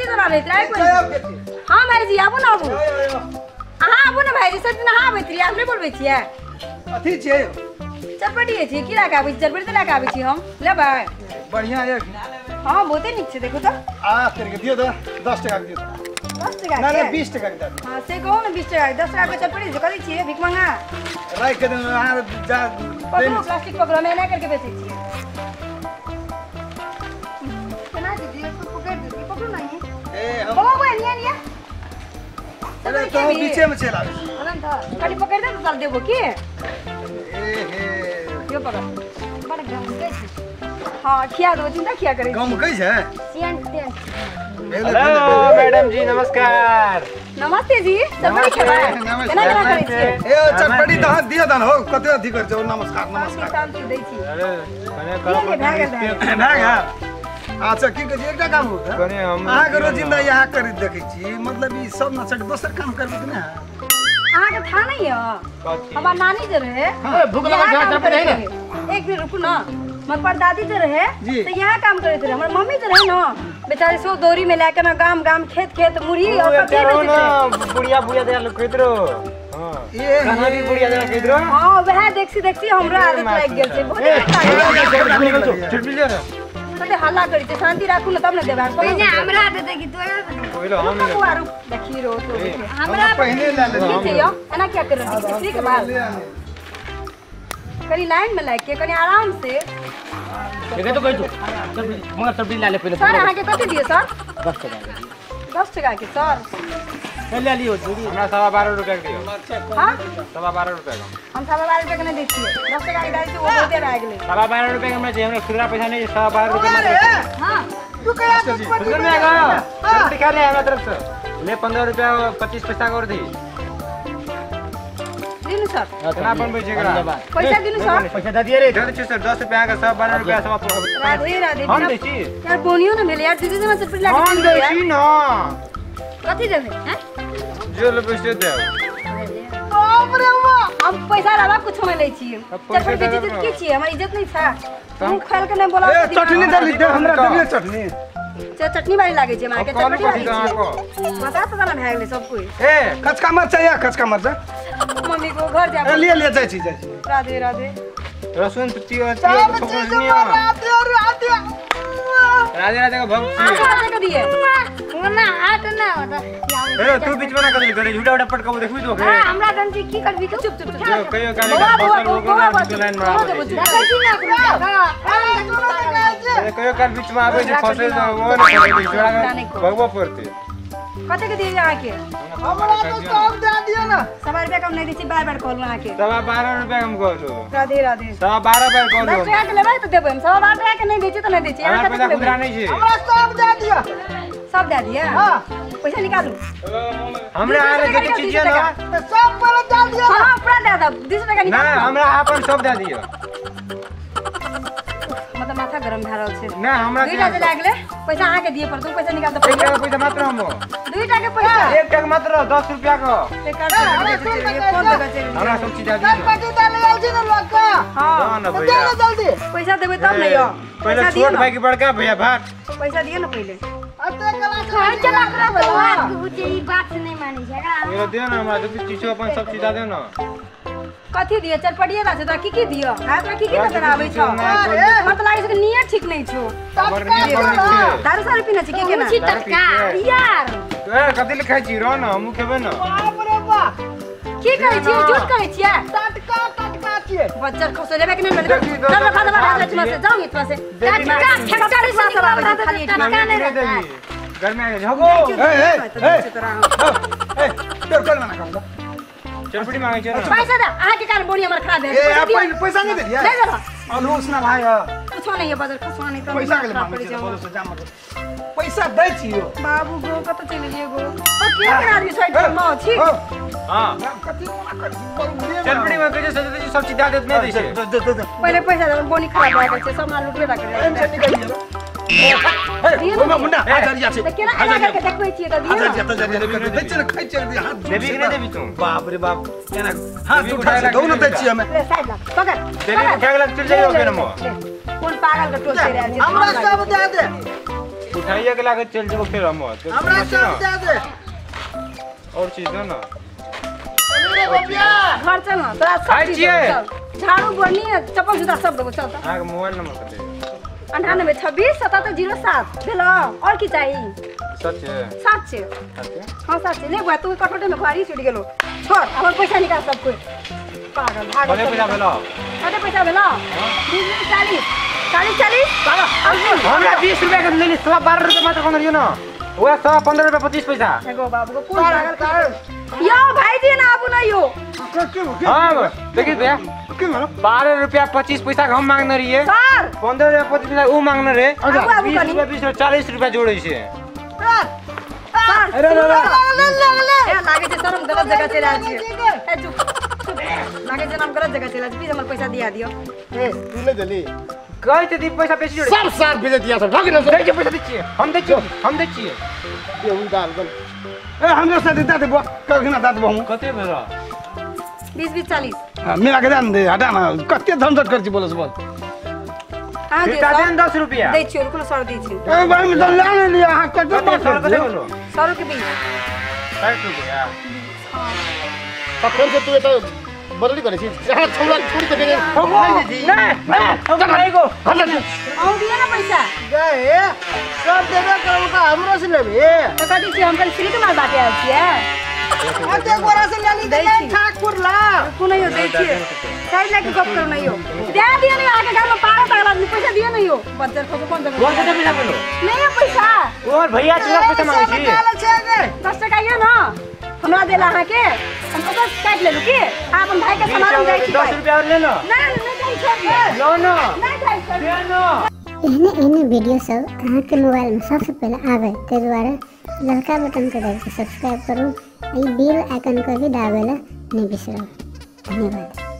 बहुते दौड़ा रहैत रहे। हां भाईजी आबू ना आबू। अहाँ आबू ना भाईजी, सब दिन अहाँ आबैत रहियै, हम नहि बोलबै छियै। अथी छियै चटपटी छियै, की लए कऽ आबै छी? चटपटी तऽ लए कऽ आबै छी हम, लेबै? बढ़िया है। हां बहुते नीक छै, देखू तऽ। आ करके दियौ तऽ 10 टका के दियौ। 10 टका ना ना 20 टका के दे। हां से कहू ना 20 टका, 10 टका के चटपटी छै। कथी छियै भीख मंगा? राखि के देलहुँ अहाँ जा पकड़ू प्लास्टिक पकड़ू, हम एना करके बेचै छियै। केना दीदी पकड़ दीदी, पकड़ू ना ई। ए हम बौआ बौआ निया निया। अरे तो पीछे में चल आबै। तऽ खाली पकड़ दे तऽ देबो की। ए हे यो पकड़, बड़ गम छै। हां खिया देबो, चिंता किया करै छी? गम कै छै? सेंट तेंट। हेलो मैडम जी नमस्कार। नमस्ते जी, चटपटी खेबै? केना केना करै छियै? ए चटपटी दह दियौ दन हो, कते अथी करै छै। नमस्कार नमस्कार। शांति दै छी। अरे कने करो भए गेल भए गेल। अच्छा की कहै छी, एकटा काम हो कने हम अहाँके रोजिंदा यहाँ करी देखै छी, मतलब ई सब नचक दोसर काम करबै कि नहि? अहाँके था नहीं है, हमार नानी जे रहे भूख लागल छै, चटपटी है ने। एक दिन रुकू ना, हमर परदादी जे रहे तो यहाँ काम करैत रहे। हमर मम्मी जे रहे ना बेचारी सो दौरी में लए के ना गाम गाम खेत खेत मुरही और कथी बेचैत रहे। बुढ़िया बुढ़िया देला लोक खैत रहो। हां खाना भी बुढ़िया देला खैत रहो। हां वएह देखसी देखसी हमरा आदत लागि गेल छै। बहुत चटपटी दे कते हल्ला करै छै, शांति राखू ना तब ने देबै। पहिने हमरा दे दे कि तोरा पहिलो हम ले देखी रो तो हमरा पहिने ले ले। की छै यौ एना किया कर रहल छी? स्त्री के बाल कनी लाइन में लागि के कनी आराम से देखे तो कहै छु। मगर चटपटी ले ले पहिले। सर अहाँ के कते दिए सर? 10 टका के। 10 टका के सर ले लियो दीदी। हमरा 12.25 रुपया के दियो। हां 12.25 रुपया के। हम 12.25 रुपया के नहीं दै छियै, 10 टका के दै छियै, ओ बहुते भए गेलै। 12.25 रुपया के हमरा चाहिए, हमरा खुदरा पैसा नहीं, 12.25 रुपया मात्र। हां तू कया खुदरा में आएगा चटपटी खा ले हमरा तरफ से। ले 15 रुपया 25 पैसा कर दी। दिनु सर। केना बनबै छै एकरा? पैसा दिनु सर। पैसा दे दिए रे। दे दै छी सर 10 रुपया के 12.25 रुपया सब। राधे राधे। हम दै छी यार, बोनियो न भेलै यार दीदी जेना चटपटी लागे। हम दै छी ना। कथी देबै हैं? जे लेबै से देब। बाप रे बाप, हम पैसा लाबा कुछो नहि लै छियै। चटपटी बेचै छी की छियै? हमर इज्जत नहि छै। मुँह खोल के नहि बोला। ए चटनी देली दे हमरा, देलियै चटनी। चटनी वाली लागै छै हमरा के, चटपटी लागै छै। पता पता ना भए गेलै सब कोई। ए कचका मरचा या कचका मरचा मम्मी को घर जा। ए लिए लिए जाइ छी जाइ छी। राधे राधे। रसुन तियो तियो राधे राधे राधे राधे का भक्त छी। राधे के दिए ना हाथ ना होता। ए तू बीच में ना कर करे झूठा उठा पटका देखबी तो। हां हमरा गन छी की करबी तू? चुप चुप चुप। कहियो काले फसल लाइन में आबै छै। देखै छी ना कहियो काल बीच में आबै छै फसल तो वो ना करे जोड़ा भगबो पड़ते। कते के दिए अहाँ के? हमरा तो सब दे दियो ना। 1.25 रुपया कम नहीं दै छी, बार बार कहलहुँ अहाँ के। 12.25 रुपया कम कहलहुँ। राधे राधे। 12.25 बार कहलहुँ। 10 टका के लेबै तऽ देबै हम, 12.25 टका के नहीं दै छी तऽ नहीं दै छी। अहाँ कते खुदरा नहीं छै। हमरा सब दे दियो। सब दे दिए? हां। पैसा निकालू। हमरा आरे जे चीज छै ना तऽ सब पर दे दियो। हां पूरा दे दब, 200 टका निकालू। ना हमरा अपन सब दे दियो। मतलब माथा गरम भए रहल छै। ना हमरा दुईटा जे लागले पैसा अहाँ के दिए पड़तौ, पैसा निकाल दे। एक टका पैसा मात्र हम दुईटा के पैसा एक टका मात्र 10 रुपया के। कोन जगह छै? हमरा सब चीज दे दियो। चटपटी दे ले आयल छी ना लोग के। हां ना भैया दे जल्दी। पैसा देबै तब ने यौ। पहिले छोट भाई के बड़का भैया भाग। पैसा दिए ना पहिले। अते कला खाय चला करा बात के बुझे ई बात से नहीं मानै छै एकरा। मेरो दियो ना हमरा दू चीज अपन सब चीज दे ना। कथी दिए? चटपटिए दा छै तोरा की की दियो? हां तोरा की की नजर आबै छौ? हमरा त लागै छै कि नियत ठीक नहीं छौ। दारू सारू पीने छै की केना? टटका यार। ए कथि ले खाइ छी रो ना हमहु खेबै ना। बाप रे बाप की कहै छी? झूठ कहै छियै? टटका टटका छियै। बच्चा खसो लेबै कि नहि लेबै? चल रखा दबा राजा से जाऊ इतना से। टटका फैक्ट्री से सब आबै छै खाली टटका नहीं रहता। घर में आ जाओ। ए ए ए ए तोर कर ना काम चटपटी मांगे छै ना। पैसा दे अहाँ के कारण बोनी हमर खराब भेल। ए पैसा नहीं देलियै? नहीं देलौ। आलू उसना भाई कुछो नहीं है बाजार खसवा नहीं तो पैसा के ले मांगे छै बोलो से जा मत। पैसा दै छियो बाबू गो कत चलि गेलियै गो। ओ के के आदमी साइड पर मां छी। हां कथि कोना कर चटपटी में कहै छै सजे सब चीज दे देत नहीं दै छै। दे दे दे पहिले पैसा दे, बोनी खराब भए गेल छै, सब माल लुटबे करे। एम से निकल गेल। ए ओमे मुन्ना हजरिया छै। त केना एना करके देखबै छियै त दियौ। हजरिया त हजरिया दै छै ने खाइ छै हाथ देबी कि नहि देबी तू? बाप रे बाप केना हाथ उठा के दौ न दै छियै हमे। ले साइड ला पकड़। देबी उठा के लग चल जाइयो केना मो। कोन पागल के टोल से रहल छै? हमरा सब दे दे। उठाइए के लाके चल जेबो फेर हम हमरा सब दे दे और चीज दे ना घर चल ना तोरा सब चीज झाड़ू बोनी चप्पल जूता सब देबो चल। अहाँ के मोबाइल नंबर कते? 98 26 77 07 भेलो। और की चाही? सच है सच है। हां सच है। ले बुआ तू कठोटे में भारी छूट गेलो छोड़ हमर पैसा निकाल सब कोई पागल भागल। कते पैसा भेलो? कते पैसा भेलो? 20 40 40 40। हमरा 20 रुपया के लेली 12 रुपया मात्र कोन रियो ना ओए 115 रुपया 25 पैसा। एगो बाबू को कोन पागल यो भाईजी ना आबू ना यो हां देखी भैया 12 रुपया 25 पैसा हम मांगने रहिए सर 15 रुपया 25 पैसा ऊ मांगने रे 20 रुपया 20 रुपया 40 रुपया जोड़े छे सर। अरे ए लागे छै सर हम गलत जगह चलि आयल छियै। ए चुप लागे छै हम गलत जगह चलि आयल छी। प्लीज हमर पैसा दिया दियो। ए तू ले देली कहै छै दी पैसा बेसी जोड़े सब साथ भेज दिया सब भाग ना दै छै पैसा दै छियै हम दै छियै हम दै छियै ये उ दाल बन ए हमरो साथ दे दे बुआ कल ना दे हम कते भेल 20 20 40। हां मिला के दे हटा ना कते झंझट कर छी बोलस बोल। हां दे 10 रुपया दै छियै रुकलो सर दै छियै। ए भाई हम तो ले लिया हां कते बात सर के 20 60 रुपया। तखन से तू एत बदली करे छी जहां छौड़ा छोड़ के दे नहीं नहीं हम भाई को आउ दिए ना पैसा गए सब देबे करौ का हमरो से लेबे तो कथि छी हम कल फ्री के माल बाटे आयल छियै। अते गोरा से लेली त नहीं ठाकुर ला कोनो यो दै छियै साइड लाके गप करू नहीं यो दे दिए नहीं आके घर में पागल पागल आदमी पैसा दिए नहीं यो बच्चर को कौन देबे कौन कते पैसा बोलो नहीं पैसा और भैया चूड़ा पैसा मांगे छी 10 टका ये ना हमरा देला अहाँ के हम ओकर काट लेलु की अपन भाई के सामान जाय छी 10 रुपया और ले लो। नहीं नहीं जाय छोड़ लो ना नहीं जाय छोड़ ले लो। एहने एहने वीडियो सब अहाँ के मोबाइल में सबसे पहले आवे ते द्वारे ललका बटन के दबा के सब्सक्राइब करू, ई बेल आइकन के भी दाबे ला नहीं बिसरू। धन्यवाद।